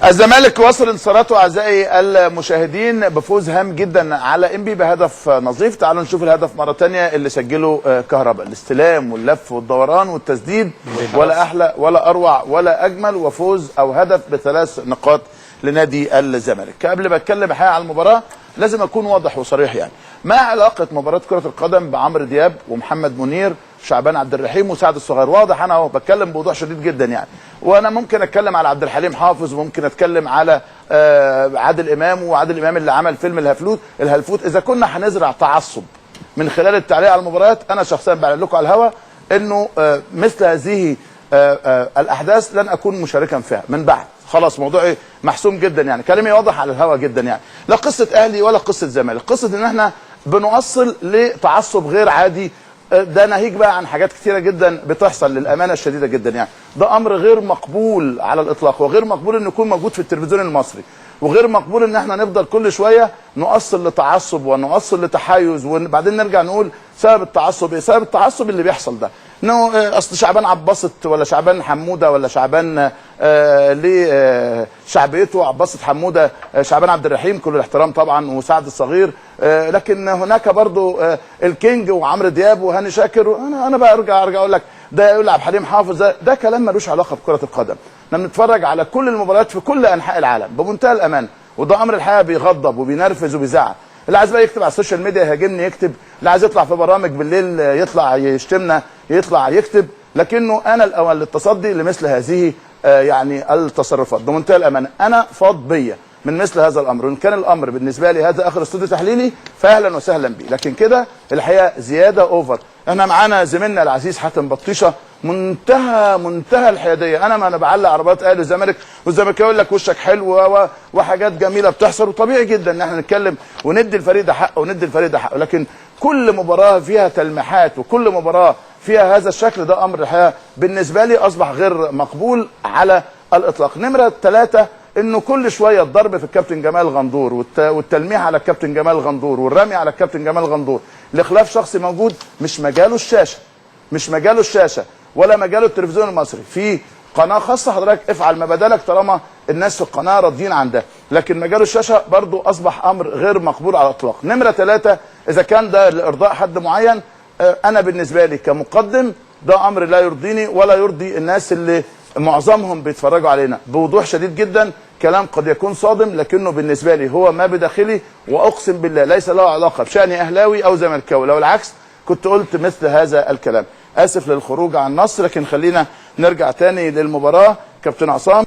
الزمالك وصل انتصاراته اعزائي المشاهدين بفوز هام جدا على انبي بهدف نظيف. تعالوا نشوف الهدف مرة ثانية اللي سجله كهرباء، الاستلام واللف والدوران والتسديد، ولا احلى ولا اروع ولا اجمل، وفوز او هدف بثلاث نقاط لنادي الزمالك. قبل ما اتكلم الحقيقة على المباراة لازم اكون واضح وصريح، يعني ما علاقة مباراة كره القدم بعمرو دياب ومحمد منير شعبان عبد الرحيم وسعد الصغير؟ واضح انا اهو بتكلم بوضوح شديد جدا يعني، وانا ممكن اتكلم على عبد الحليم حافظ، وممكن اتكلم على عادل امام، وعادل امام اللي عمل فيلم الهلفوت. اذا كنا هنزرع تعصب من خلال التعليق على المباريات، انا شخصيا بعلن لكم على الهوا انه مثل هذه الاحداث لن اكون مشاركا فيها من بعد. خلاص موضوعي محسوم جدا يعني، كلامي واضح على الهوا جدا يعني، لا قصة اهلي ولا قصة زمالك، قصة ان احنا بنوصل لتعصب غير عادي. ده ناهيك بقى عن حاجات كتيرة جدا بتحصل للامانة الشديدة جدا يعني، ده امر غير مقبول على الاطلاق، وغير مقبول انه يكون موجود في التلفزيون المصري، وغير مقبول ان احنا نفضل كل شوية نؤصل لتعصب ونؤصل لتحيز، وبعدين نرجع نقول سبب التعصب ايه؟ سبب التعصب اللي بيحصل ده انه اصل شعبان عباسط ولا شعبان حموده ولا شعبان ليه شعبيته عباسط حموده، شعبان عبد الرحيم كل الاحترام طبعا، وسعد الصغير، لكن هناك برضو الكينج وعمرو دياب وهاني شاكر. انا بقى ارجع اقول لك ده يلعب حليم حافظ، ده كلام ملوش علاقة بكره القدم. احنا بنتفرج على كل المباريات في كل انحاء العالم بمنتهى الامان، وده امر الحقيقة بيغضب وبينرفز وبيزعل. اللي عايز بقى يكتب على ال social media يهاجمني يكتب، اللي عايز يطلع في برامج بالليل يطلع يشتمنا يطلع يكتب، لكنه انا الاول للتصدي لمثل هذه يعني التصرفات بمنتهى الامانة. انا فاض بيا من مثل هذا الامر، وان كان الامر بالنسبة لي هذا اخر استوديو تحليلي فاهلا وسهلا بيه، لكن كده الحقيقة زيادة over. احنا معانا زميلنا العزيز حاتم بطيشه، منتهى الحيادية. انا ما انا بعلق عربيات اهلي والزمالك، والزمالك يقول لك وشك حلو وحاجات جميلة بتحصل، وطبيعي جدا ان احنا نتكلم وندي الفريق ده حقه وندي الفريق ده حقه، لكن كل مباراة فيها تلميحات وكل مباراة فيها هذا الشكل، ده امر الحقيقة بالنسبة لي اصبح غير مقبول على الاطلاق. نمره 3، انه كل شوية الضرب في الكابتن جمال غندور والتلميح على الكابتن جمال غندور والرمي على الكابتن جمال غندور لخلاف شخصي موجود، مش مجاله الشاشة، مش مجاله الشاشة ولا مجاله التلفزيون المصري. في قناة خاصة حضرتك افعل ما بدلك طالما الناس في القناة راضيين عن ده، لكن مجاله الشاشة برضو اصبح امر غير مقبول على الاطلاق. نمره 3، اذا كان ده لارضاء حد معين، انا بالنسبة لي كمقدم ده امر لا يرضيني ولا يرضي الناس اللي معظمهم بيتفرجوا علينا. بوضوح شديد جدا، كلام قد يكون صادم لكنه بالنسبة لي هو ما بداخلي، واقسم بالله ليس له علاقة بشان اهلاوي او زملكاوي، لو العكس كنت قلت مثل هذا الكلام. اسف للخروج عن النص، لكن خلينا نرجع تاني للمباراة. كابتن عصام.